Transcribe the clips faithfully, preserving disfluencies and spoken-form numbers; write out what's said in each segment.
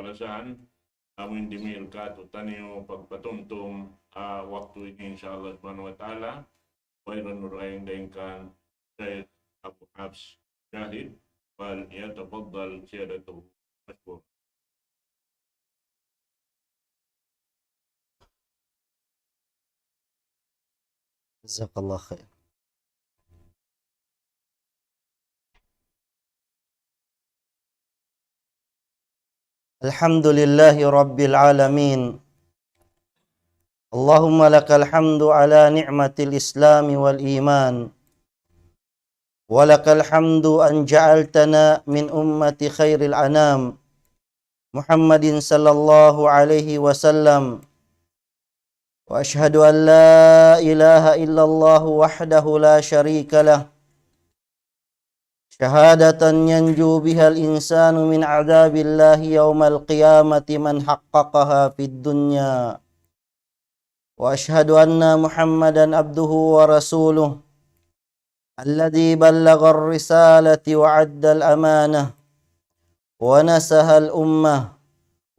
kalasahan, amu in dimihil kātu'niyu pagpatumtum, ah, waktu ini, insya Allah subhanahu wa ta'ala, wayruun dugaing dayn kan Shaykh Abu Hafs Shahid, فليتفضل سيادته مشكورا. جزاك الله خير. الحمد لله رب العالمين. اللهم لك الحمد على نعمة الإسلام والإيمان، ولك الحمد أن جعلتنا من أمة خير الأنام محمد صلى الله عليه وسلم، وأشهد أن لا إله إلا الله وحده لا شريك له، شهادة ينجو بها الإنسان من عذاب الله يوم القيامة من حققها في الدنيا. وأشهد أن محمدا عبده ورسوله الذي بلغ الرسالة وأدى الأمانة ونصح الأمة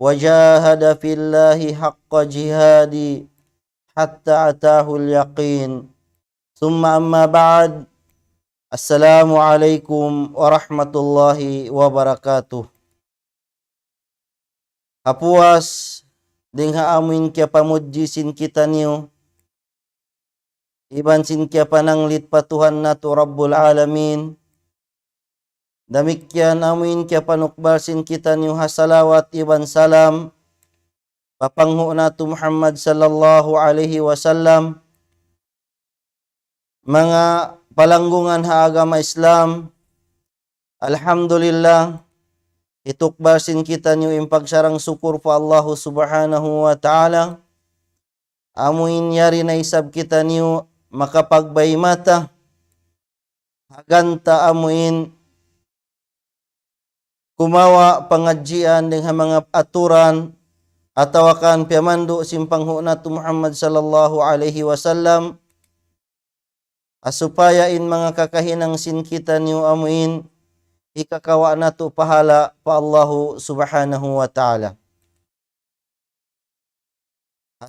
وجاهد في الله حق جهاده حتى أتاه اليقين. ثم أما بعد. السلام عليكم ورحمة الله وبركاته. Ha puas dayn ha amuin kiyapamudji sin kitaniyu, iban sin kiyapananglit pa Tuhan natu' Rabbul Alamin, damikkiyan amuin kiyapanukbal sin kitaniyu ha salawat iban salam pa panghu' natu' Muhammad sallallahu alayhi wasallam, manga palanggungan ha agama Islam, alhamdulillah, hitukbal sin kitaniyu in pagsarang-sukul pa Allahu Subhanahu wa Ta'ala, amuin yari na isab kitaniyu makapagbay mata, ha ganta' amuin kumawa' pangadjian dayn ha manga aturan atawa kan piyamandu' sin panghu' natu' Muhammad sallallahu alayhi wasallam, ha supaya in manga kakahinang sin kitaniyu amuin hikakawa' natu' pahala' pa Allahu Subhanahu wa Ta'ala.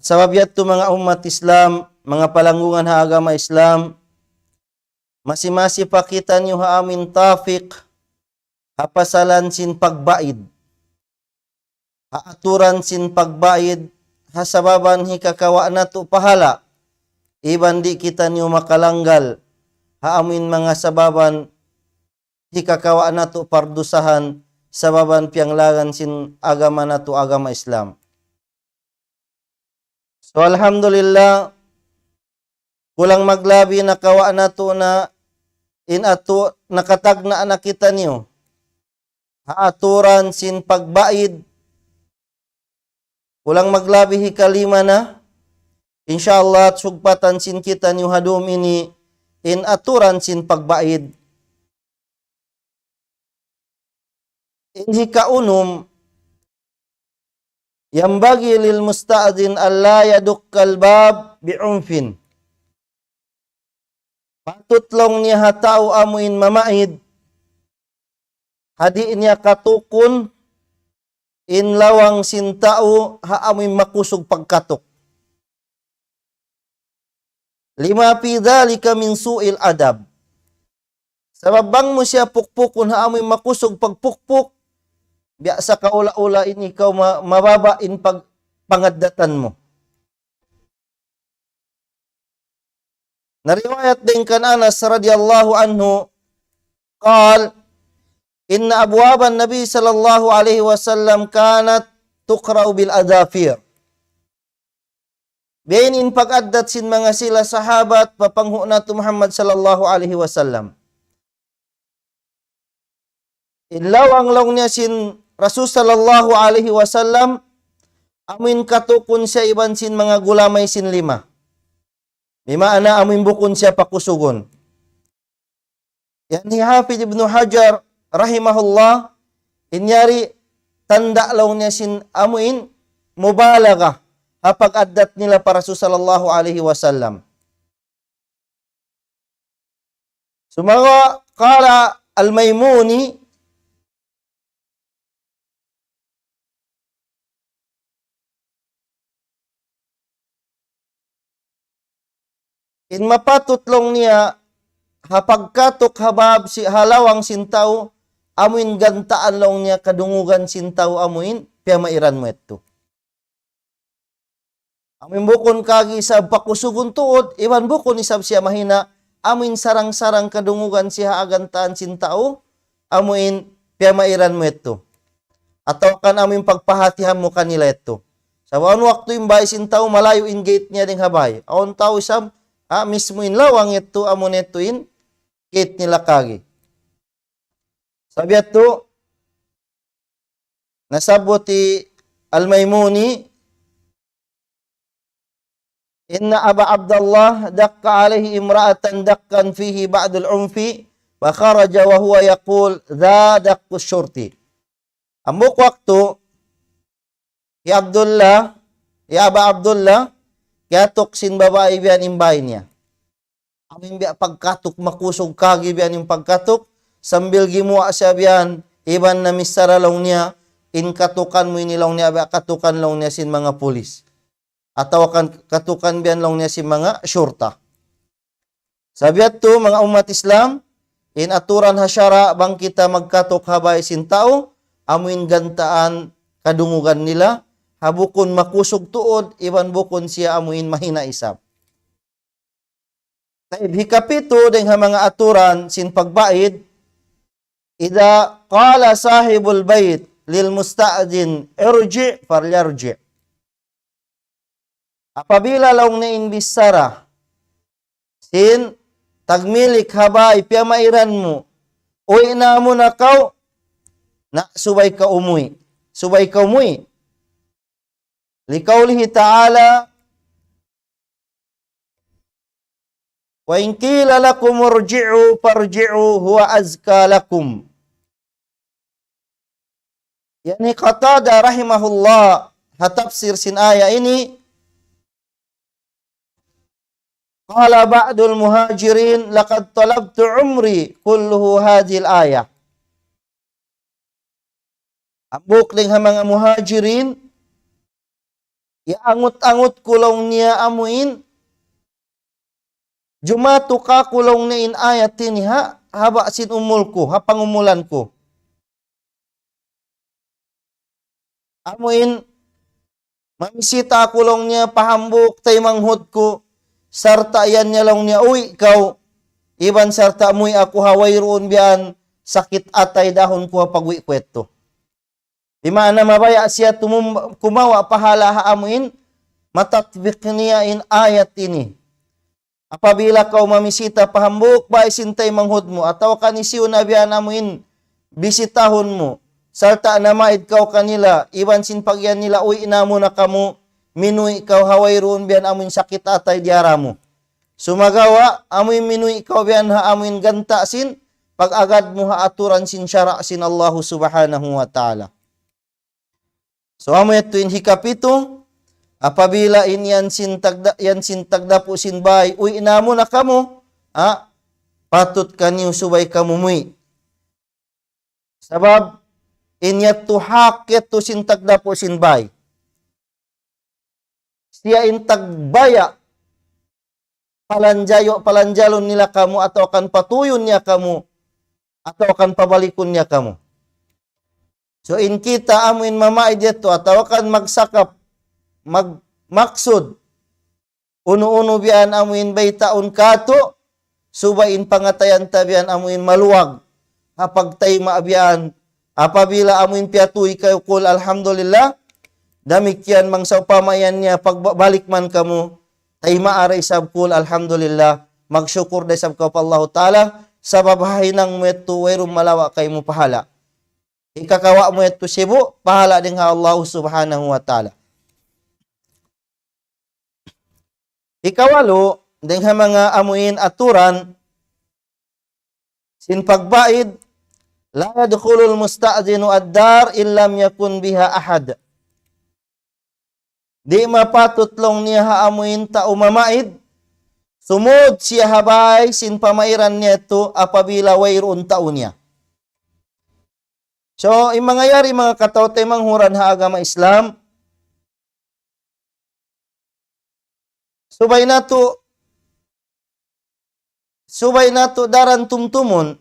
Sabab yadtu manga ummat Islam, manga palanggungan ha agama Islam, masi-masi pa kitaniyu ha amuin topic, ha pasalan sin pagbaid, ha aturan sin pagbaid, ha sababan hikakawa' natu' pahala', iban di' kitaniyu makalanggal ha amuin manga sababan hikakawa' natu' pardusahan, sababan piyanglangan sin agama natu' agama Islam. So, alhamdulillah, kulang maglabi nakawa' natu' na in atu-, nakatagna' na kitaniyu ha aturan sin pagbaid. Kulang maglabi hikalima na. Insya Allah, sugpatan sin kitaniyu ha dum ini in aturan sin pagbaid. In hikaunum, ينبغي للمستأذن ألا يدق الباب بعنف. Patut laung niya ha tau amuin mamaid, ha di' niya katukun in lawang sin tau ha amuin makusug pagkatuk. لما في ذلك من سوء الأدب. Sabab bang mu siya pukpukun ha amuin makusug pagpukpuk, biya' sa kaula-ula in ikaw ma-, mababa' in pag-, pangaddatan mu. Nariwayat dayn kan Anas radiyallahu anhu, قال: إن أبواب النبي صلى الله عليه وسلم كانت تقرع بالأظافر. Biya' ini in pag-addat sin manga sila sahabat pa panghu' natu' Muhammad sallallahu alayhi wasallam. In lawang laung niya sin Rasul sallallahu alayhi wasallam, amuin katukun siya iban sin manga gulamay sin lima. Bimaana amuin bukun siya pakusugun. Yan hi Hafidh Ibnu Hajar rahimahullah, in yari tanda' laung niya sin amuin mubalaga ha pag-addat nila pa Rasul sallallahu alayhi wasallam. Sumagawa' qala Al-Maymuni, In mapatut laung niya, ha pagkatuk ha bab sin, ha lawang sin tau, amuin gantaan laung niya kadungugan sin tau amuin piyamairan mu yadtu. Amuin bukun kagi isab pakusugun tuud, iban bukun isab siya mahina, amuin sarang-sarang kadungugan siya ha gantaan sin tau, amuin piyamairan mu yadtu. Atawa kan amuin pagpahatihan mu kanila yadtu. Sabab awn waktu in bāy sin tau malayu' in gate niya dayn ha bāy. Awn tau isab, ha, mismu in lawang yadtu, amu na yadtu in gate nila kagi. Sabab yadtu, nasabbut hi Al-Maymuni, إن أبا عبد الله دق عليه امرأة دقا فيه بعض العنف فخرج وهو يقول: ذا دق الشرطي. Hambuuk waktu, hi Abdullah, hi Aba Abdullah, kiyatuk sin babai biya' ini in bāy niya. Amuin biya' pagkatuk, makusug kagi biya' ini in pagkatuk, sambil gimuwa' siya biya' yan, iban namichara laung niya, in katukan mu ini laung niya, biya' katukan laung niya sin manga pulis. Atawa kan katukan biya' yan laung niya sin manga shurta. Sabab yadtu, manga ummat Islam, in aturan ha sara' bang kita magkatuk ha bāy sin tau, amuin gantaan kadungugan nila, ha bukun makusug tuud, iban bukun siya amuin mahina isab. Tayyib, hikapitu dayn ha manga aturan sin pagbaid, إذا قال صاحب البيت للمستأذن ارجع فليرجع. Apabila laung niya in bichara sin tagmilik ha bāy piyamairan mu, uwi' na muna kaw, na subay kaw umuwi'. Subay kaw umuwi'. لقوله تعالى: وإن قيل لكم ارجعوا فارجعوا هو أزكى لكم. Yan hi Qatada rahimahullah, ha tafsir sin aya ini, قال بعض المهاجرين: لقد طلبت عمري كله هذه الآية. Hambuuk dayn ha manga Muhajirin, iyangut-angut ku laung niya amuin, jumatu kāku' laung niya in ayat ini ha, haba' sin umul ku, ha pangumulan ku. Amuin, mamisita aku laung niya pa hambuuk taymanghud ku, sarta' iyan niya laung niya, "Uwi' kaw, iban sarta' muwi' aku ha wayruun biya' yan sakit atay dahun ku ha pag-uwi' ku yadtu." Di' maana mabaya' siya tumum-, kumawa' pahala' ha amuin, matatbik niya in ayat ini. Apabila kaw mamisita pa hambuuk bāy sin taymanghud mu, atawa kan hisiyu na biya' yan amuin bisitahun mu, sarta' namaid kaw kanila, iban sin pag-iyan nila, "Uwi' na muna kamu," minuwi' kaw ha wayruun biya' yan amuin sakit atay diyara mu. Sumagawa', amuin minuwi' kaw biya' yan ha amuin ganta' sin pag-agad mu ha aturan sin sara' sin Allahu Subhanahu wa Ta'ala. So, amu yadtu in hikapitu, apabila in yan sin tagda-, yan sin tagdapu' sin bāy, "Uwi' na muna kamu," ha? Patut kaniyu subay kamu muwi'. Sabab, in yadtu hak yadtu sin tagdapu' sin bāy. Siya in tagbaya', palanjayu-, palanjalun nila kamu, atawa kan patuyun niya kamu, atawa kan pabalikun niya kamu. So, in kita amuin mamaid yadtu, atawa kan magsakap, mag-, maksud, unu-unu biya' yan amuin baytaun kātu', subay in pangatayan ta biya' yan amuin maluwag. Ha pagtayma' biya' yan, apabila amuin piyatuy kaw, qul alhamdulillah, damikkiyan bang sawpama yan niya pagbalik man kamu, taymaa da isab, qul alhamdulillah, magsukur da isab kaw pa Allahu Ta'ala, sabab ha hinang mu yadtu wayruun malawa' kaymu pahala'. Hikakawa' mu yadtu sibu', pahala' dayn ha Allahu Subhanahu wa Ta'ala. Hikawalu, dayn ha manga amuin aturan sin pagbaid, لا يدخل المستأذن الدار إن لم يكن بها أحد. Di' mapatut laung niya ha amuin tau mamaid, sumud siya ha bāy sin pamairan niya yadtu apabila wayruun tau niya. So, in manga yari, manga kataw-taymanghuran ha agama Islam, subay natu' subay natu' daran tumtumun.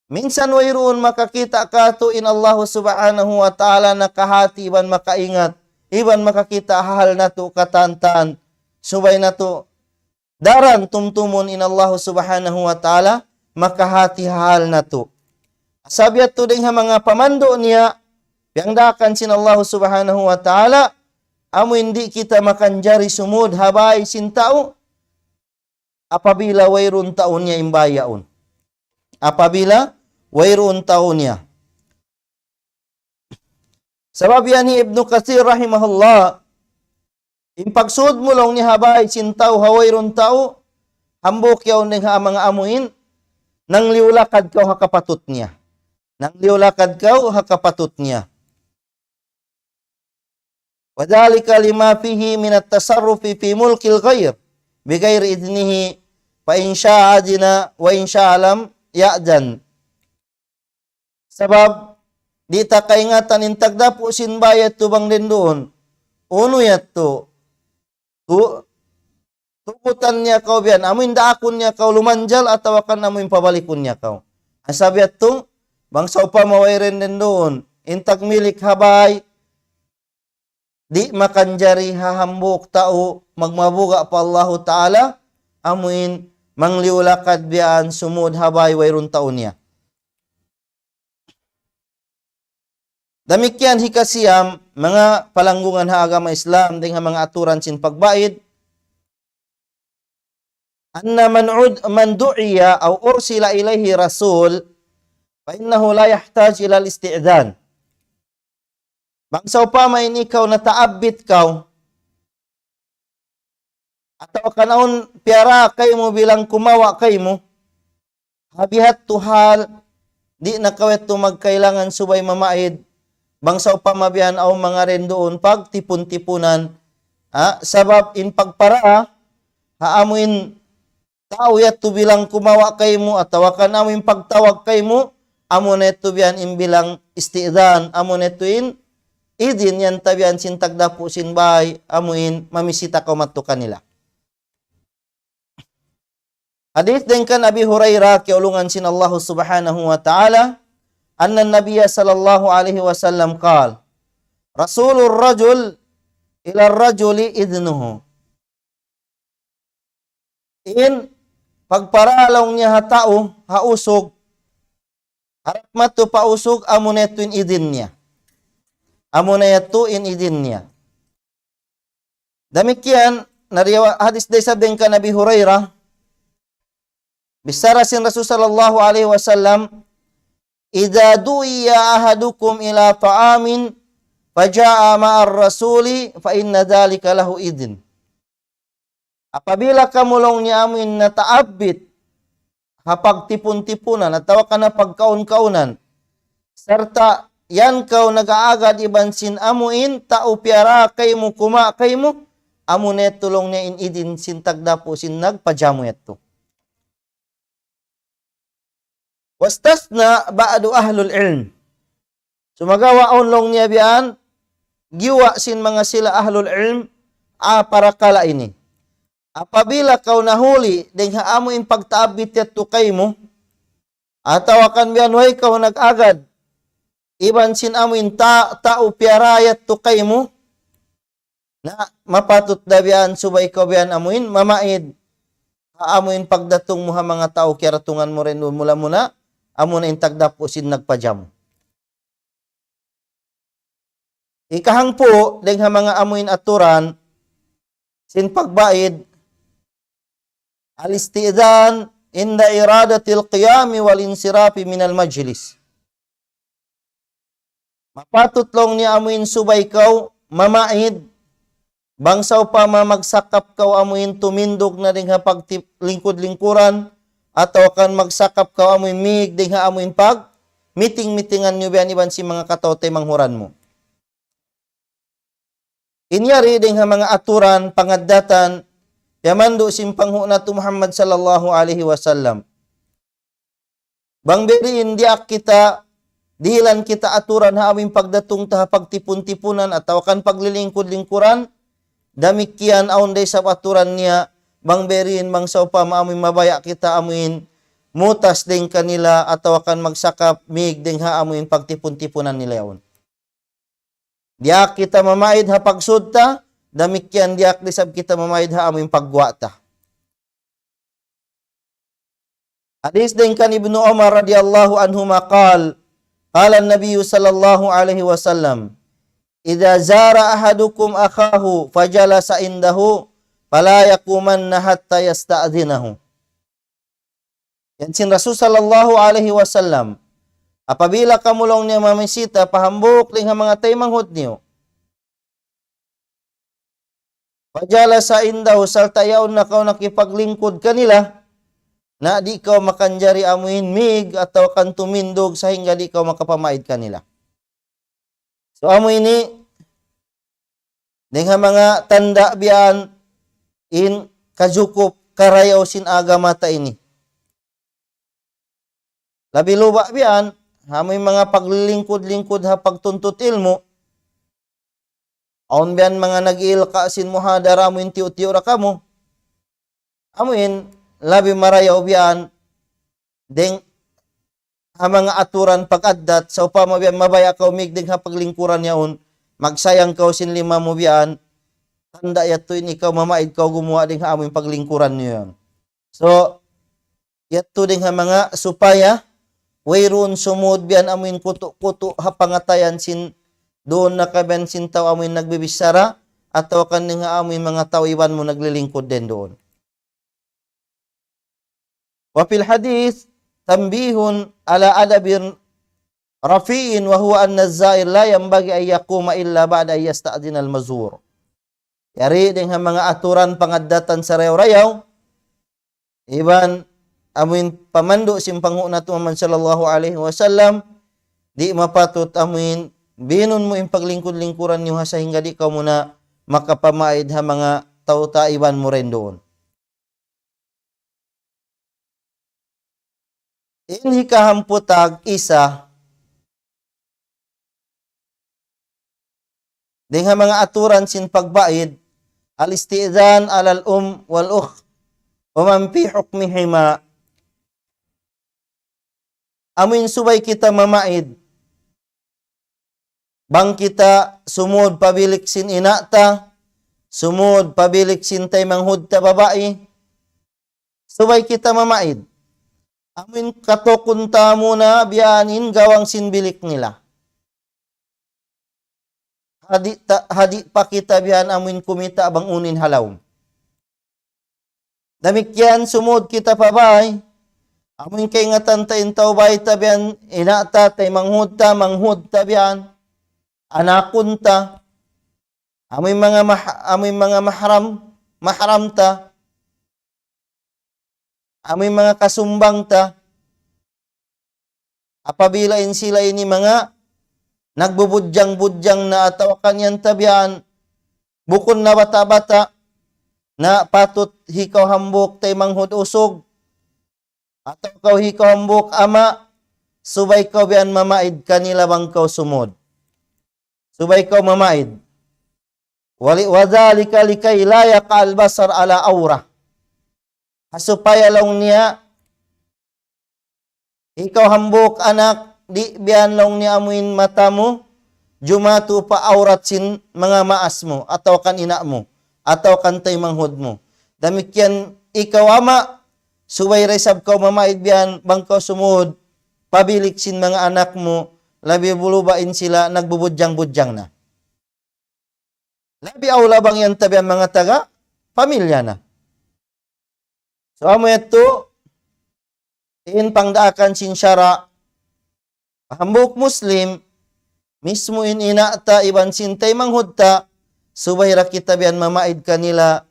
Minsan wayruun makakita' katu' in Allahu Subhanahu wa Ta'ala nakahati iban makaingat, iban makakita' ha hal natu' katantan. Subay natu' daran tumtumun in Allahu Subhanahu wa Ta'ala makahati ha hal natu'. Sabab yadtu dayn ha manga pamandu' niya, piyangdaakan sin Allahu Subhanahu wa Ta'ala, amu in di' kita makanjari sumud ha bay sin tau, apabila wayruun tau niya in bay yaun. Apabila wayruun tau niya. Sabab yan hi Ibnu Kathir rahimahullah, in pagsud mu laung niya ha bay sin tau ha wayruun tau, hambuuk yaun dayn ha manga amu in, nangliulakad kaw ha kapatut niya. Nangliulakad kaw ha kapatut niya. وذلك لما فيه من التصرف في ملك الغير بغير إذنه، فإن شاء أذن وإن شاء لم يأذن. Sabab, di' ta kaingatan in tagdapu' sin bay yadtu bang dayn duun. Unu yadtu? Tu-, tugutan niya kaw biyan, amu in daakun niya kaw lumanjal atawa kan amu in pabalikun niya kaw. Sabab yadtu, bang sawpama wayruun dayn duun, in tagmilik ha bay, di' makanjari ha hambuuk tau magmabuga' pa Allahu Ta'ala, amu in mangliulakad biyan sumud ha bay wayruun tau niya. Damikkiyan hikasiyam, manga palanggungan ha agama Islam, dayn ha manga aturan sin pagbaid, أن من عد-، من دعي أو أرسل إليه رسول فإنه لا يحتاج إلى الاستئذان. Bang sawpama in ikaw nataabbit kaw, atawa kan awn piyara kaymu bilang kumawa' kaymu, ha biya' hādtu hal, di' na kaw yadtu magkailangan subay mamaid, bang sawpama biyan awn manga dayn duun pagtipun-tipunan, ha, sabab in pagpara, ha amu in tau yadtu bilang kumawa' kaymu, atawa kan amu in pagtawag kaymu, amu na yadtu biyan in bilang isti'dhan, amu na yadtu in idin yan ta biyan sin tagdapu' sin bay, amu in mamisita kaw madtu kanila. Hadith dayn kan Abi Hurairah, kiyaulungan sin Allahu Subhanahu wa Ta'ala, أن النبي صلى الله عليه وسلم قال: رسول الرجل إلى الرجل إذنه. In pagpara laung niya ha tau, ha usug, harap madtu pa usug, amu na yadtu in idin niya. Amu na yadtu in idin niya. Damikkiyan, nariwa-, hadith da isab dayn kan Abi Hurairah, bichara sin Rasul sallallahu alayhi wasallam, إذا دعي أحدكم إلى طعام فجاء مع الرسول فإن ذلك له إذن. Apabila kamu laung niya amu in nataabbit ha pagtipun-tipunan atawa kan ha pagkaun-kaunan, sarta' yan kaw nag-aagad iban sin amu in tau piyara kaymu, kumawa' kaymu, amu na yadtu laung niya in idin sin tagdapu' sin nagpajamu yadtu. واستثنى بعض أهل العلم. Sumagawa' awn laung niya biyan, giyuwa' sin manga sila ahlul ilm, ha parakala' ini. Apabila kaw nahuli, dayn ha amu in pagtaabbit yadtu kaymu, atawa kan biyan way kaw nag-agad, iban sin amu in ta-, tau piyara yadtu kaymu, na mapatut da biyan subay kaw biyan amu in mamaid, ha amu in pagdatung mu ha manga tau kiyaratungan mu dayn duun mula-mula, amu na in tagdapu' sin nagpajamu. Ikahangpu', dayn ha manga amu in aturan sin pagbaid, الاستئذان عند إرادة القيام والانصراف من المجلس. Mapatut laung niya amu in subay kaw mamaid, bang sawpama magsakap kaw amu in tumindug na dayn ha pagtip-, lingkud-lingkuran, atawa kan magsakap kaw amu in mīg dayn ha amu in pagmiting-mitingan niyu biyan iban sin manga kataw-taymanghuran mu. In yari dayn ha manga aturan, pangaddatan, piyamandu' sin panghu' natu' Muhammad sallallahu alayhi wasallam. Bang biya' diin diyaak kita, dihilan kita aturan ha amu in pagdatung ta ha pagtipun-tipunan atawa kan paglilingkud-lingkuran, damikkiyan awn da isab aturan niya, bang biya' diin, bang sawpama amuin mabaya' kita amuin mutas dayn kanila atawa kan magsakap, mig dayn ha amuin pagtipun-tipunan nila yaun. Diyaak kita mamaid ha pagsud ta, damikkiyan diyaak da isab kita mamaid ha amuin pagguwa' ta. Hadis dayn kan Ibnu Umar radiyallahu anhuma qal, qala an-Nabiyyu sallallahu alayhi wasallam, "Idha zara ahadukum akhahu fajalasa indahu, fala yaqumanna hatta yasta'dhinahu." Yan sin Rasul sallallahu alayhi wasallam, apabila kamu laung niya mamisita pa hambuuk dayn ha manga taymanghud niyu, fajalasa indahu, sarta' yaun na kaw nakipaglingkud kanila, na di' kaw makanjari amuin mig atawa kan tumindug sahingga di' kaw makapamaid kanila. So, amu ini, dayn ha manga tanda' biya' yan in kajukup karayaw sin agama ta ini. Labi luba' biya' yan, amuin manga paglilingkud-lingkud ha pagtuntut ilmu', awn biya' yan manga nag-iilka' sin muhadara amuin tiyu'-tiyu' da kamu. Amuin, labi marayaw biya' yan, dayn ha manga aturan pag-addat, sawpama biya' yan mabaya' kaw mig dayn ha paglingkuran yaun, magsayang kaw sin lima mu biya' yan, tanda' yadtu in ikaw mamaid kaw gumuwa' dayn ha amuin paglingkuran niyu yan. So, yadtu dayn ha manga supaya wayruun sumud biya' yan amuin kutu'-kutu' ha pangatayan sin duun na kabiyan sin tau amuin nagbibichara, atawa kan dayn ha amuin manga tau iban mu naglilingkud dayn duun. وفي الحديث تنبيه على أدب رفيع، وهو أن الزائر لا ينبغي أن يقوم إلا بعد أن يستأذن المزور. Yari dayn ha manga aturan pangaddatan sarayaw-rayaw, iban amuin pamandu' sin panghu' natu' Muhammad sallallahu alayhi wasallam, di' mapatut amuin binun mu in paglingkud-lingkuran niyu ha sahingga di' kaw muna makapamaid ha manga tau ta iban mu dayn duun. In hikahamput tag isa, dayn ha manga aturan sin pagbaid, الاستئذان على الأم والأخت ومن في حكمهما. Amuin subay kita mamaid bang kita sumud pa bilik sin ina' ta, sumud pa bilik sin taymanghud ta babai, subay kita mamaid. Amuin katukun ta muna biya' yan in gawang sin bilik nila. Ha di' ta, ha di' pa kita biya' yan amuin kumita' bang unu in ha lawm. Damikkiyan sumud kita pa bay, amuin kaingatan ta in tau bay ta biya' yan, ina' ta, taymanghud ta, manghud ta biya' yan, anakun ta, amuin manga mah-, amuin manga mahram, mahram ta, amuin manga kasumbang ta, apabila in sila ini manga nagbubudjang-budjang na atawa kan yan ta biya' yan, bukun na bata'-bata', na patut hikaw hambuuk taymanghud usug, atawa kaw hikaw hambuuk ama', subay kaw biya' yan mamaid kanila bang kaw sumud. Subay kaw mamaid. Wali-, وذلك لكي لا يقع البصر على عورة. Ha supaya laung niya, ikaw hambuuk anak, di' biya' yan laung niya amuin mata mu jumatu pa awrat sin manga maas mu, atawa kan ina' mu, atawa kan taymanghud mu. Damikkiyan ikaw ama', subay da isab kaw mamaid biya' yan bang kaw sumud pa bilik sin manga anak mu, labi buluba in sila nagbubudjang-budjang na. Labi awla bang yan ta biya' yan manga taga pamilya na. So, amu yadtu, in pangdaakan sin sara', hambuuk Muslim, mismu in ina' ta, iban sin taymanghud ta, subay da kita biya' yan mamaid kanila,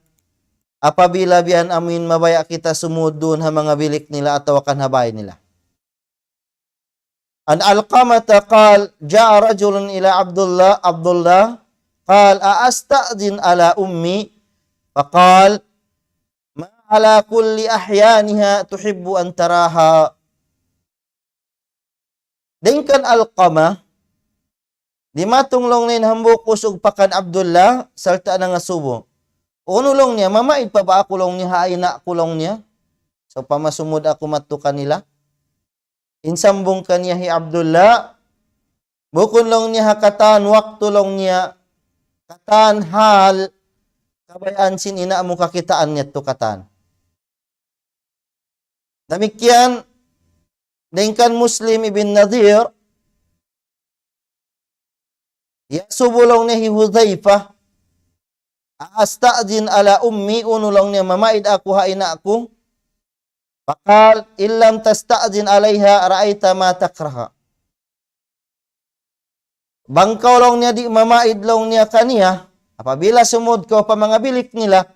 apabila biya' yan amuin mabaya' kita sumud duun ha manga bilik nila atawa kan ha bay nila. عن علقمة قال: جاء رجل إلى عبد الله، عبد الله، قال: أأستأذن على أمي؟ فقال: ما على كل أحيانها تحب أن تراها. Dayn kan Alqamah, dimatung laung niya in hambuuk usug pa kan Abdullah, sarta' nangasubu. Unu laung niya, mamaid pa ba aku laung niya, ha ina' ku laung niya? Sawpama sumud aku madtu kanila. In sambung kaniya hi Abdullah, bukun laung niya ha katan waktu laung niya, katan hal, kabayaan sin ina' mu kakitaan niya tu katan. Damikkiyan, dayn kan Muslim ibn Nadir, iyasubu laung niya hi Hudhayfah, أأستأذن على أمي, unu laung niya mamaid aku ha ina' ku? فقال: إن لم تستأذن عليها رأيت ما تكره. Bang kaw laung niya di' mamaid laung niya kaniya, apabila sumud kaw pa manga bilik nila,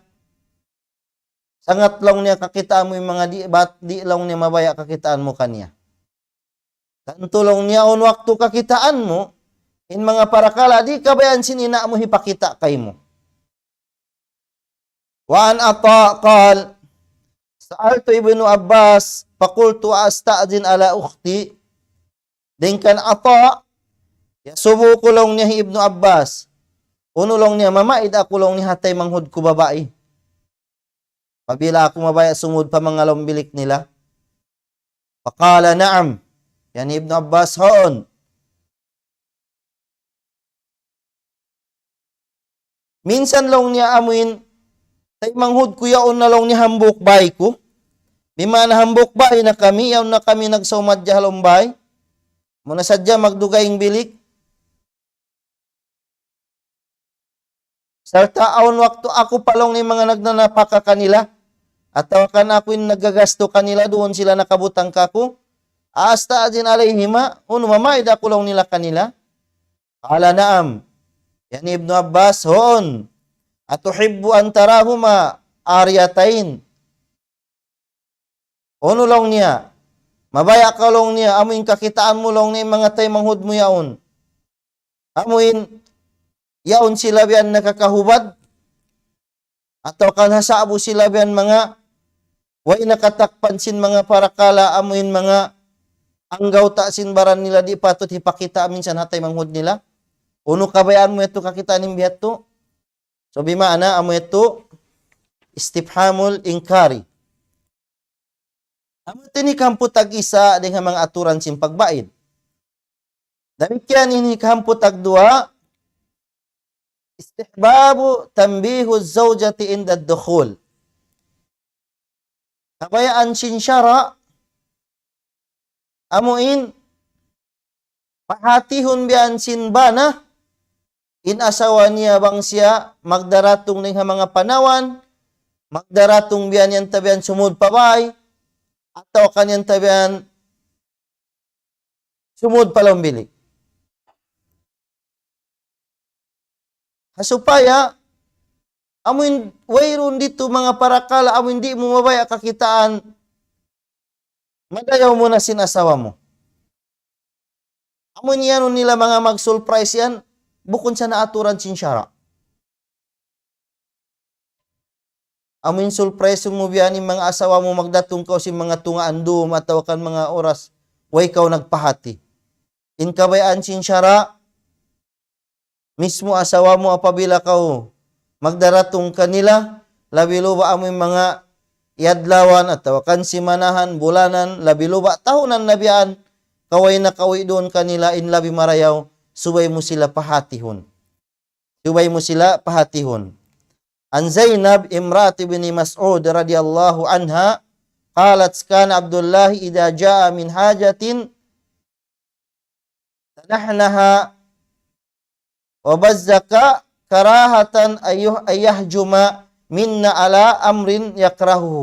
sangat laung niya kakitaan mu in manga di', bat, di' laung niya mabaya' kakitaan mu kaniya. Tantu laung niya awn waktu kakitaan mu, in manga parakala' di' kabayaan sin ina' mu hipakita' kaymu. وعن عطاء قال: سألت ابن عباس فقلت: أأستأذن على أختي؟ Dayn kan Ata, iyasubu ku laung niya hi Ibnu Abbas. Unu laung niya, mamaid aku laung niya ha taymanghud ku babai, apabila aku mabaya' sumud pa manga lawm bilik nila? فقال: نعم. Yan hi Ibnu Abbas, huun. Minsan laung niya amuin, taymanghud ku yaun na laung niya hambuuk bāy ku. Bima'na hambuuk bāy na kami, yaun na kami nagsawmadja ha lawm bāy. Amuna sadja magdugaing bilik. Sarta' awn waktu aku pa laung niya manga nagnanapaka kanila, atawa kan aku in naggagastu kanila, duun sila nakabutang kāku'. أأستأذن عليهما, unu, mamaid aku laung nila kanila? قال: نعم. Yan hi Ibnu Abbas, huun. أتحب أن تراهما عاريتين؟ Unu laung niya, mabaya' kaw laung niya, amuin kakitaan mu laung niya in manga taymanghud mu yaun, amuin yaun sila biyan nakakahubad, atawa kan ha sa'bu sila biyan manga way nakatakpan sin manga parakala', amuin manga anggawta' sin baran nila di' patut hipakita' minsan ha taymanghud nila? Unu kabayaan mu yadtu kakitaan in biya' yadtu? So, bima'na amu yadtu istifhamul inkari. Amu yadtu in hikahamput tag-isa dayn ha manga aturan sin pagbaid. Damikkiyan in hikahamput tagduwa, استحباب تنبيه الزوجة عند الدخول. Kabayaan sin sara', amuin pahatihun biyan sin bana in asawa niya bang siya magdaratung dayn ha manga panawan, magdaratung biyan yan tabiyan sumud pa bāy, atawa kan yan tabiyan sumud pa lawm bilik. Ha supaya, amuin wayruun didtu manga parakala', amuin di' mu mabaya' kakitaan, madayaw mu na sin asawa mu. Amuin yan nila manga mag-surprise yan, bukun sa na aturan sin sara'. Amuin surprise mu biyan in manga asawa mu, magdatung kaw sin manga tungaan dum atawa kan manga oras way kaw nagpahati. In kabayaan sin sara', mismu asawa mu apabila kaw magdaratung kanila, labi luba' amuin manga adlawan atawa kan simanahan, bulanan, labi luba' tahunan na biyan, kaw way nakawi' duun kanila, in labi marayaw, subay mu sila pahatihun. Subay mu sila pahatihun. عن زينب امرأة ابن مسعود رضي الله عنها قالت: كان عبد الله إذا جاء من حاجة تنحنح وبزق كراهة أن يه-، أن يهجم منا على أمر يكرهه.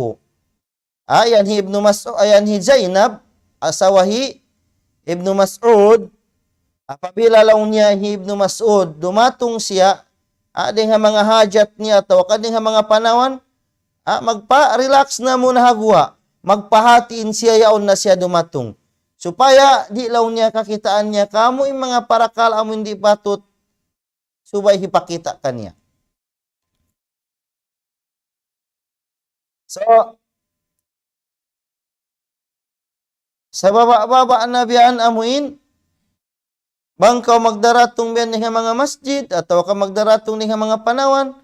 Ah, yan hi Ibnu Mas'ud, ah, yan hi Zainab, asawa hi Ibnu Mas'ud, apabila laung niya hi Ibnu Mas'ud, dumatung siya, ah, dayn ha manga hajat niya atawa kan dayn ha manga panawan, ah, magpa-relax na muna ha guwa', magpahati in siya yaun na siya dumatung. Supaya di' laung niya kakitaan niya kāmu' in manga parakala' amu in di' patut, subay hipakita' kaniya. So, sababa-baba na biyan amuin, bang kaw magdaratung biyan dayn ha manga masjid, atawa kaw magdaratung dayn ha manga panawan,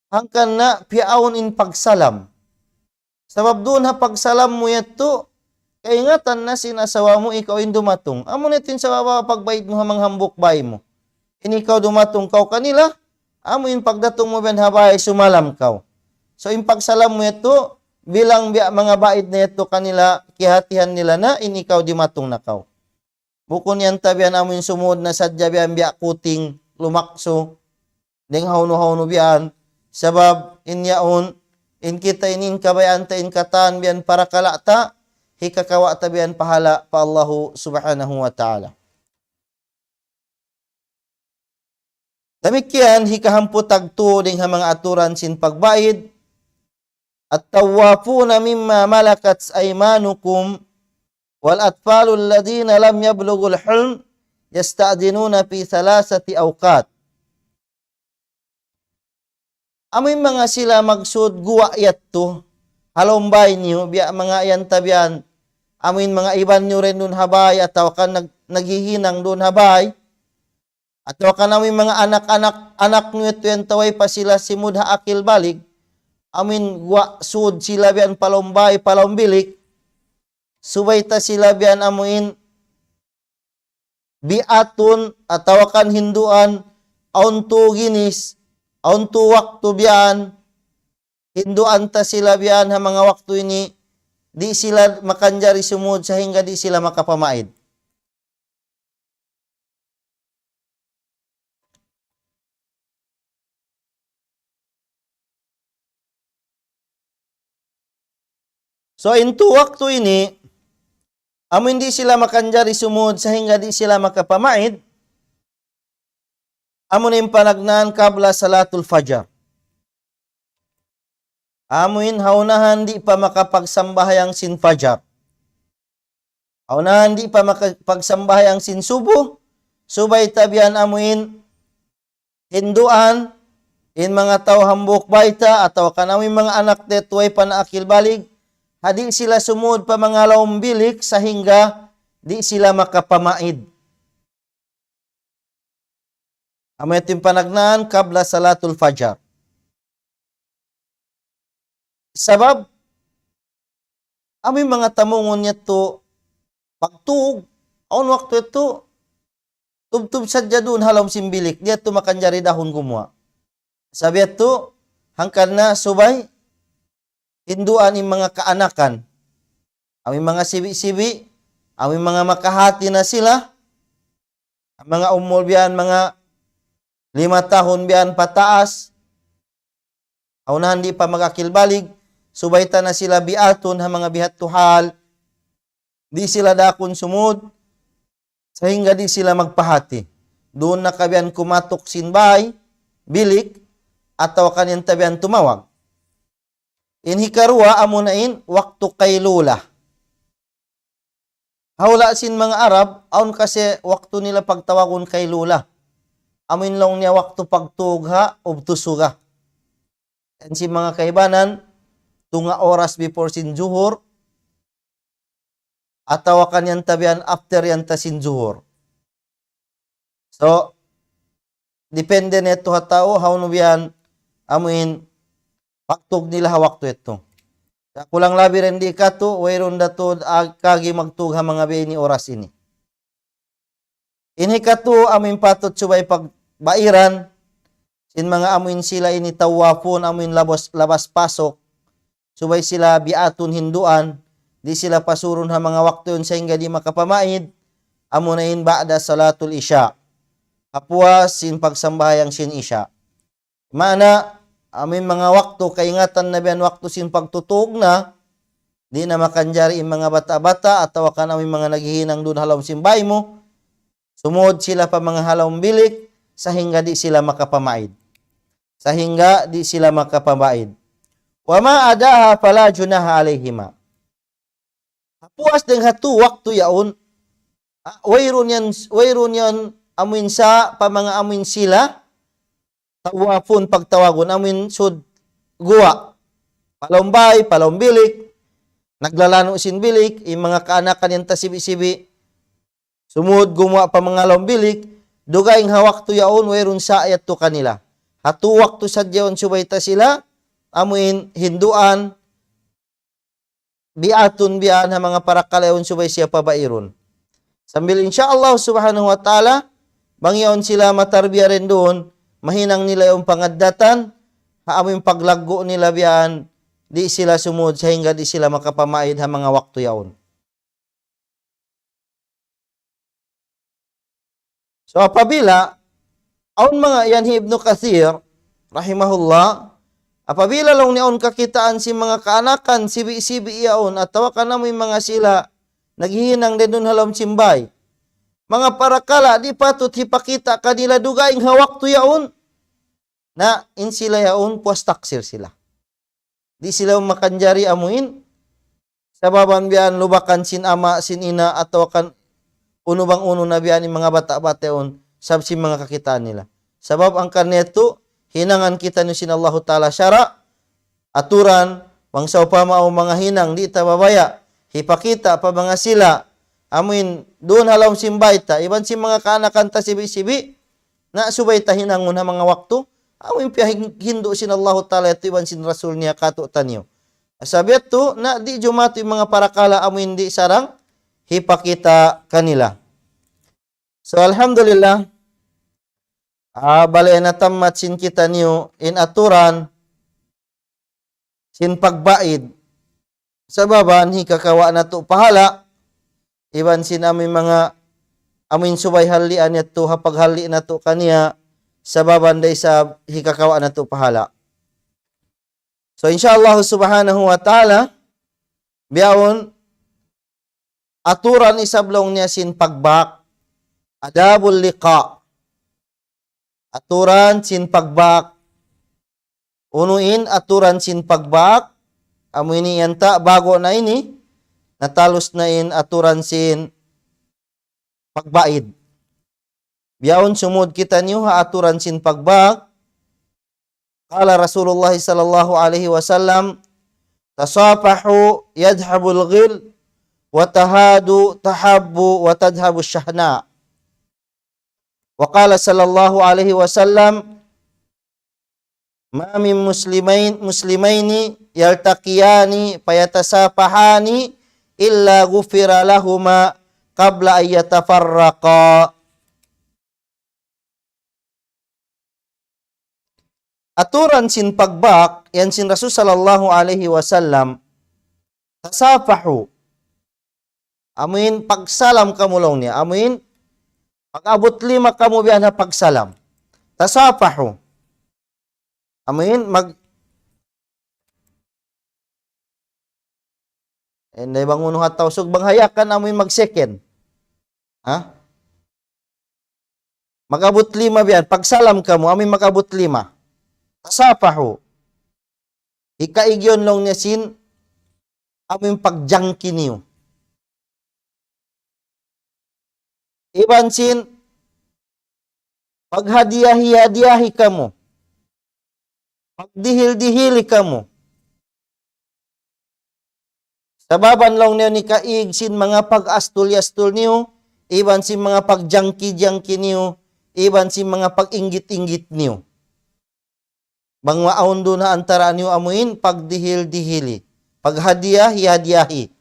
hangkan na piyaawn in pagsalam. Sabab duun ha pagsalam mu yadtu, kaingatan na sin asawa mu ikaw in dumatung. Amu na yadtu in sabab pagbaid mu ha manga hambuuk bay mu. In ikaw dumatung kaw kanila, amu in pagdatung mu biyan ha bay sumalam kaw. So in pagsalam mu yadtu, bilang biya' manga baid na yadtu kanila, kiyahatihan nila na in ikaw dimatung na kaw. Bukun yan ta biyan amu in sumud na sadja biyan biya' kuting lumaksu. Dayng hawnu-hawnu biyan. Sabab in yaun, in kita ini in kabayaan ta in katan biyan parakala' ta, hikakawa' ta biyan pahala' pa Allahu Subhanahu wa Ta'ala. Damikkiyan, hikahamput tagtu dayng ha manga aturan sin pagbaid, الطوافون مما ملكت أيمانكم والأطفال الذين لم يبلغوا الحلم يستأذنون في ثلاثة أوقات. Amu in manga sila magsud guwa' yadtu, ha lawm bay niyu, biya' manga yan ta biyan, amu in manga iban niyu dayn duun ha bay, atawa kan nag-, naghihinang duun ha bay, atawa kan amu in manga anak-anak, anak niyu yadtu yan ta way pa sila simud ha akil balig, amu in guwa' sud sila biyan pa lawm bay, pa lawm bilik, subay ta sila biyan amu in biatun atawa kan hinduan, awn tu ginis, awn tu waktu biyan, hinduan ta sila biyan ha manga waktu ini, di' sila makanjari sumud sahingga di' sila makapamaid. So, in tu waktu ini, amu in di' sila makanjari sumud sahingga di' sila makapamaid, amu in panagnaan qabla salatul fajar. Amu in ha unahan di' pa makapagsambahayang sin fajar. Ha unahan di' pa makapagsambahayang sin subuh, subay ta biyan amu in hinduan, in manga tau hambuuk bay ta, atawa kan amu in manga anak ta yadtu way pa na akil balig, ha di' sila sumud pa manga lawm bilik sahingga di' sila makapamaid. Amu yadtu in panagnaan qabla salatul fajar. Sabab, amu in manga tamungun yadtu, pagtug, awn waktu yadtu, tubtub sadja duun ha lawm sin bilik, di' yadtu makanjari dahun gumuwa'. Sabab yadtu, hangkan na subay, hinduan in manga kaanakan. Amu in manga sibi'-sibi', amu in manga makahati na sila, manga umul biyan, manga lima tahun biyan pataas, ha unahan di' pa mag-akil balig, subay ta na sila biatun ha manga bihadtu hal, di' sila daakun sumud, sahingga di' sila magpahati. Duun na ka biyan kumatuk sin bay, bilik, atawa kan yan ta biyan tumawag. In hikaruwa amuna in waktu kailula. Ha hula' sin manga Arab, awn kasi waktu nila pagtawagun kailula. Amu in laung niya waktu pagtug ha ubus suga. Yan sin manga kaibanan, tunga' oras before sin Zuhur, atawa kan yan ta biyan after yan ta sin Zuhur. So, depende na yadtu ha tau, hawnu biyan, amu in, pagtug nila ha waktu yadtu. Sa' kulang labi dayn di katu', wayruun da tuud ag-, kagi magtug ha manga biya' ini oras ini. Ini katu', amu in patut subay pagbairan, sin manga amu in sila ini tawafun, amu in labas, labas pasok, subay sila biatun hinduan, di' sila pasurun ha manga waktu yan sahingga di' makapamaid, amuna in ba'da salatul isya. Hapuas sin pagsambahayang sin isya. Maana, amu in manga waktu, kaingatan na biyan waktu sin pagtutug na, di' na makanjari in manga bata'-bata', atawa kan amu in manga naghihinang duun ha lawm sin bay mu, sumud sila pa manga ha lawm bilik, sahingga di' sila makapamaid. Sahingga di' sila makapamaid. وما عداها فلا جناح عليهما. Hapuas dayn ha tu waktu yaun, ah, wayruun yan, wayruun yan amu in sa pa manga amu in sila, tawafun pagtawagun, amu in sud guwa'. Pa lawm bay, pa lawm bilik, naglalanu' sin bilik, in manga kaanakan yan ta sibi'-sibi', sumud gumuwa' pa manga lawm bilik, dugaing ha waktu yaun, wayruun sa yadtu kanila. Ha tū waktu sadja yaun subay ta sila, amuin hinduan, biatun bian ha manga parakala yaun subay siya pabairun. Sambil insya Allah subhanahu wa ta'ala, bang yaun sila matarbiya duun, mahinang nila yaun pangaddatan, ha amuin paglaggu' nila bian, di' sila sumud sahingga di' sila makapamaid ha manga waktu yaun. So, apabila, awn manga yan hi Ibnu Kathir, rahimahullah, apabila laung niya awn kakitaan sin manga kaanakan, sibi'-sibi' yaun, atawa kan amuin manga sila, naghihinang duun ha lawm sin bay. Manga parakala, di' patut hipakita' kanila dugaing ha waktu yaun. Na, in sila yaun, puas taksir sila. Di' sila makanjari amuin, sababan bian lubakan sin ama', sin ina', atawa kan unu bang unu na bian in manga bata'-bata' yaun, sabab sin manga kakitaan nila. Sabab hangkan yadtu, hinangan kitaniyu sin Allahu Ta'ala sara', aturan, bang sawpama awn manga hinang, di' ta babaya', hipakita' pa manga sila, amuin, duun ha lawm sin bay ta, iban sin manga kaanakan ta sibi'-sibi', na subay ta hinangun ha manga waktu, amuin piyahindu' sin Allahu Ta'ala yadtu iban sin Rasul niya kātu'niyu. Sabab yadtu, na di' jumatu in manga parakala amuin di' sarang hipakita' kanila. So, alhamdulillah, ah, bali na tammat sin kitaniyu in aturan sin pagbaid. Sababan hikakawa' natu' pahala', iban sin amuin manga, amuin subay hallian yadtu ha paghalli' natu' kaniya, sababan da isab hikakawa' natu' pahala'. So, insya Allah subhanahu wa ta'ala, bihaun aturan isab laung niya sin pagbak, adabul liqa. Aturan sin pagbak. Unu in aturan sin pagbak, amu ini yan ta, ba'gu na ini, natalus na in aturan sin pagbaid. Bihaun sumud kitaniyu ha aturan sin pagbak. قال رسول الله صلى الله عليه وسلم: تصافحوا يذهب الغل وتهادوا تحابوا وتذهب الشحناء. وقال صلى الله عليه وسلم: ما من مسلمين، مسلمين يلتقيان فيتصافحان إلا غفر لهما قبل أن يتفرقا. Aturan sin pagbak, yan sin Rasul sallallahu alayhi wasallam, tasafahu. Amuin pagsalam kamu laung niya. Amuin pag-abut lima kamu biya' na pagsalam. Tasafahu. Amuin mag-, eh, na bang unu ha Tausug, bang ha Yakan amuin mag-second. Ha? Mag-abut lima biya' yan. Pagsalam kamu, amuin mag-abut lima. Tasafahu. Hikaig yaun laung niya sin, amuin pagjangki niyu. Iban sin, paghadiyahi-hadiyahi kamu. Pagdihil-dihili kamu. Sababan laung niya hikaig sin manga pag-astul-astul niyu, iban sin manga pagjangki-jangki niyu, iban sin manga pag-inggit-inggit niyu. Bang maawn duun ha antara' niyu amuin pagdihil-dihili, paghadiyahi-hadiyahi.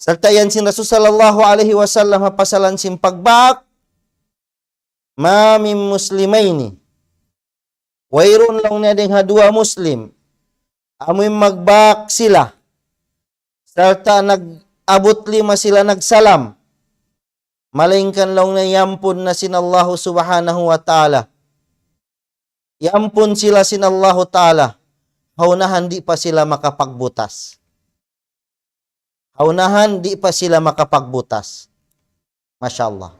Sarta' yan sin Rasul sallallahu alayhi wasallam ha pasalan sin pagbak, ما من مسلمين. Wayruun laung niya dayn ha duwa Muslim. Amuin magbak sila. Sarta' nag-abut lima sila nagsalam. Malaingkan laung niya iyampun na sin Allahu subhanahu wa ta'ala. Iyampun sila sin Allahu ta'ala. Ha unahan di' pa sila makapagbutas. Ha unahan, di' pa sila makapagbutas. Masha Allah.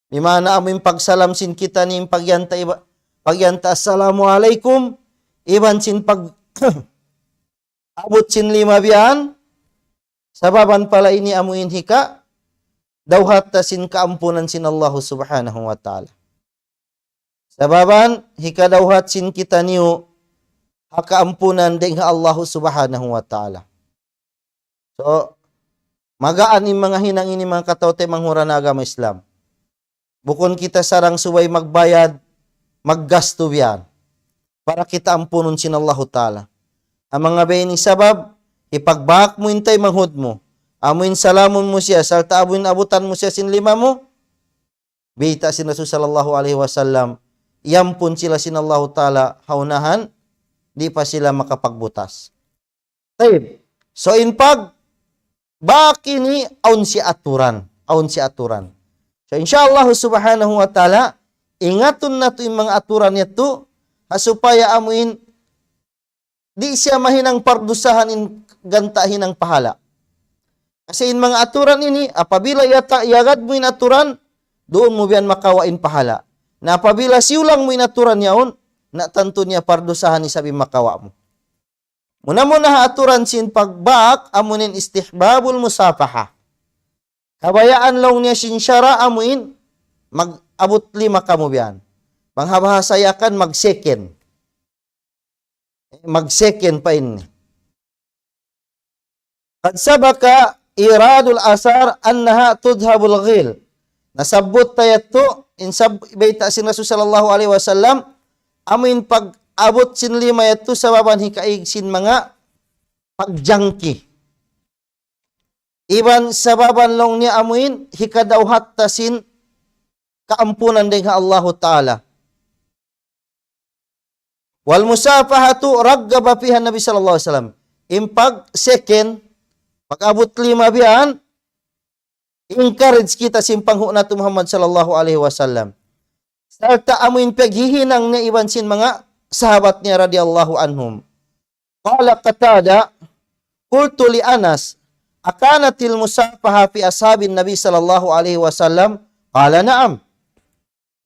Di' maana amuin pagsalam sin kita ini pagyanta' iba-, pagyanta' assalamu alaykum, iban sin pag-, abut sin lima biya' yan, sababan pala ini amuin hika, dawhat ta sin kaampunan sin Allahu subhanahu wa ta'ala. Sababan, hikadawhat sin kitaniyu ha kaampunan dayn ha Allahu subhanahu wa ta'ala. So, magaan in manga hinang ini manga kataw-taymanghuran ha agama Islam. Bukun kita sarang subay magbayad, maggastu biya' yan. Para kita ampunun sin Allahu Ta'ala. Amu in manga biya' ini sabab, hipagbak mu in taymanghud mu. Amu in salamun mu siya, sarta' amu in abutan mu siya sin lima mu. Bayta' sin Rasul sallallahu alayhi wasallam, iyampun sila sin Allahu Ta'ala ha unahan, di' pa sila makapagbutas. Tayyib. So, in pagbak ini, awn siya aturan. Awn siya aturan. So, insya Allah subhanahu wa ta'ala, ingatun natu' in manga aturan yadtu, ha supaya amu in di' siya mahinang pardusahan in ganta' hinang pahala'. Kasi in manga aturan ini, apabila iyata-, iyagad mu in aturan, duun mu biya' yan makawa' in pahala'. Na apabila siyulang mu in aturan yaun, na tantu niya pardusahan isab in makawa' mu. Muna-muna ha aturan sin pagbak, amu in istihbabul musafaha. Kabayaan laung niya sin sara' amu in mag-abut lima kamu biya' yan. Bang ha bahasa Yakan, mag-second. Mag-second pa ini. قد سبق إيراد الآثار أنها تذهب الغيل. Nasabbut ta yadtu, in sab-, bayta' sin Rasul sallallahu alayhi wasallam, amu in pag-abut sin lima yadtu sababan hikaig sin manga pagjangki. Iban sababan laung niya amu in hikadawhat ta sin kaampunan dayn ha Allahu Ta'ala. والمصافحة رغب فيها النبي صلى الله عليه وسلم. In pag-second, pag-abut lima biya' yan, encourage kita sin panghu' natu' Muhammad sallallahu alayhi wasallam. Sarta' amu in paghihinang niya iban sin manga sahabat niya radiyallahu anhum. قال قتادة: قلت لأنس: أكانت المصافحة في أصحاب النبي صلى الله عليه وسلم؟ قال: نعم.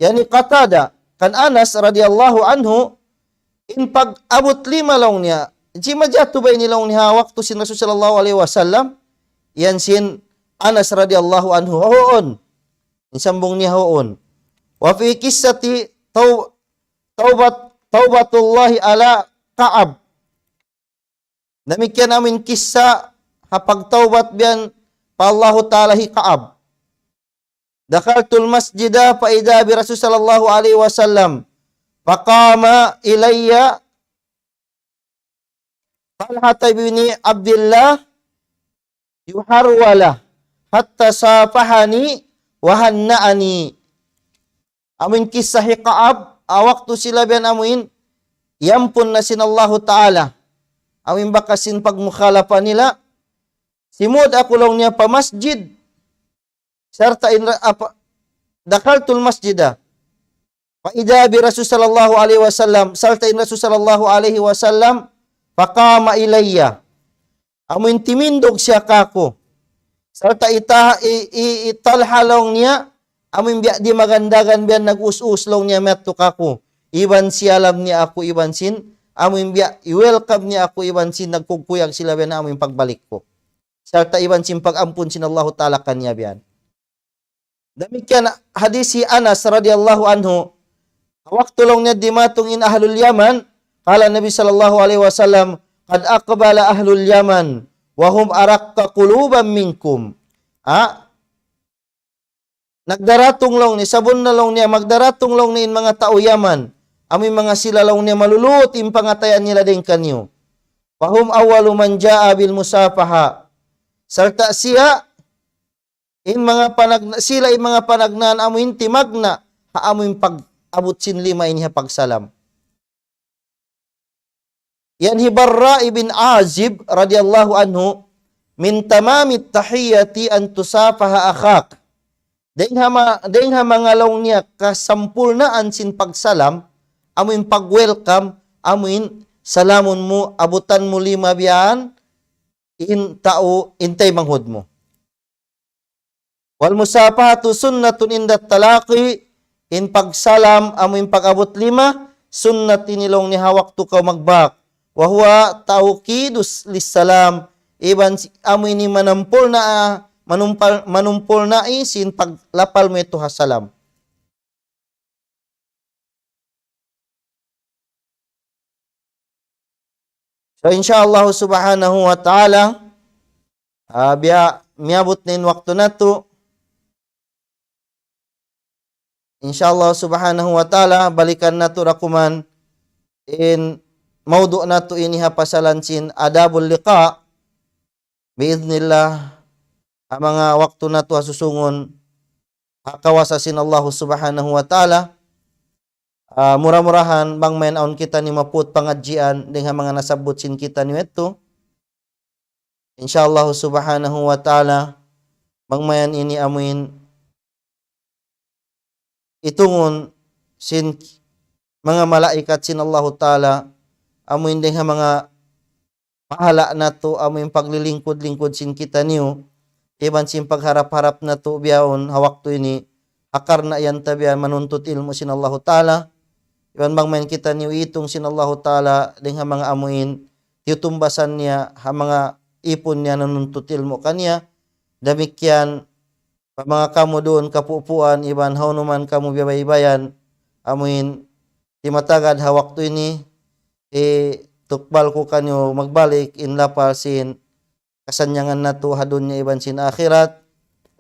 Yani Qatada, kan Anas radiyallahu anhu, in pag-abut lima laung niya, jimajatu ba ini laung niya ha waktu sin Rasul sallallahu alayhi wasallam, yan sin Anas radiyallahu anhu, huun. In sambung niya huun. وفي قصة تو-، توبة، توبة الله على كعب. Damikkiyan amu in kissa ha pagtawbat biya' yan pa Allahu Ta'ala hi Ka'ab. دخلت المسجد فإذا برسول صلى الله عليه وسلم فقام إلي طلحة بن عبد الله يهرول حتى صافحني وهنأني. Amu in kissa hi Ka'ab, ha waktu sila biya' yan amu in, iyampun na sin Allahu Ta'ala. Amu in bakas sin pagmukhalafa nila, simud aku laung niya pa masjid, sarta' in ra-, apa, دخلت المسجد فإذا برسول صلى الله عليه وسلم, sarta' in Rasul sallallahu alayhi wasallam, فقام إلي. Amu in timindug siya kāku'. Sarta' ita-, i, i, i Talha laung niya, amu in biya' di' magandagan biya' nag-us-us laung niya madtu kāku'. Iban siyalam niya aku iban sin, amu in biya' i-welcome niya aku iban sin nagkugkuyag sila biya' na amu in pagbalik ku. Sarta' iban sin pag-ampun sin Allahu Ta'ala kaniya biya' yan. Damikkiyan hadis hi Anas radiyallahu anhu, waktu laung niya dimatung in ahlul Yaman, قال النبي صلى الله عليه وسلم: قد أقبل أهل اليمن وهم أرق قلوبا منكم. Ha? Nagdaratung laung niya, sabunnal laung niya, magdaratung laung niya in manga tau Yaman. Amu in manga sila laung niya maluluut in pangatayan nila dayn kaniyu. فهم أول من جاء بالمصافحة. Sarta' siya, in manga panagna-, sila in manga panagnaan amu in timagna', ha amu in pag-abut sin lima ini ha pagsalam. Yan hi Barra ibn Azib radiyallahu anhu, من تمام التحية أن تصافح أخاك. Dayn ha ma-, dayn ha manga laung niya kasampurnaan sin pagsalam, amu in pag-welcome, amu in salamun mu, abutan mu lima biya' yan, in tau, in taymanghud mu. والمصافحة سنة عند التلاقي, in pagsalam, amu in pag-abut lima, sunnat ini laung niya ha waktu kaw magbak. وهو توكيد للسلام, iban si-, amu ini manampul na, manumpal-, manumpul na sin paglapal mu yadtu ha salam. So, insya Allah subhanahu wa ta'ala, ah, biya' miyabut na in waktu natu', Insha Allah subhanahu wa ta'ala, balikan natu' da kuman in mawdu' natu' ini ha pasalan sin adabul liqa'. Biiznillah, ha manga waktu natu' ha susungun, ha kawasa sin Allah subhanahu wa ta'ala, ah, mura-murahan bang mayan awn kitaniyu maput pangadjian dayn ha manga nasabbut sin kitaniyu yadtu. Insha Allah subhanahu wa ta'ala, bang mayan ini amuin itungun sin manga malaikat sin Allahu ta'ala, amuin dayn ha manga pahala' natu', amuin paglilingkud-lingkud sin kitaniyu, iban sin pagharap-harap natu' bihaun ha waktu ini, ha karna' yan ta biya' manuntut ilmu' sin Allahu ta'ala, iban bang mayan kitaniyu itung sin Allahu ta'ala dayn ha manga amuin tiyutumbasan niya ha manga ipun niya nanuntut ilmu' kaniya. Damikkiyan pa manga kamu duun kapupuan, iban hawnu man kamu biya' baybayan, amuin di' matagad ha waktu ini, itukbal ku kaniyu magbalik in lapal sin kasannyangan natu' ha dunya iban sin akhirat.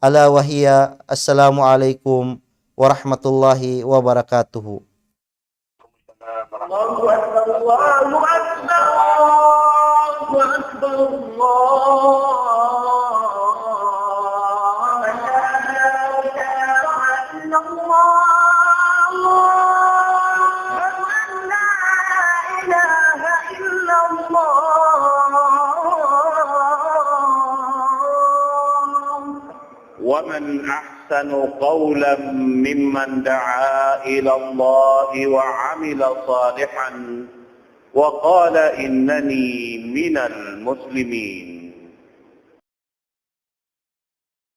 Ala wa hiya, assalamu alaykum warahmatullahi wabarakatuh. الله أكبر، الله أكبر، الله أكبر، الله أكبر. أشهد أن لا إله إلا الله. أشهد أن لا إله إلا الله. ومن أحسن قولا ممن دعا إلى الله وعمل صالحا وقال إنني من المسلمين.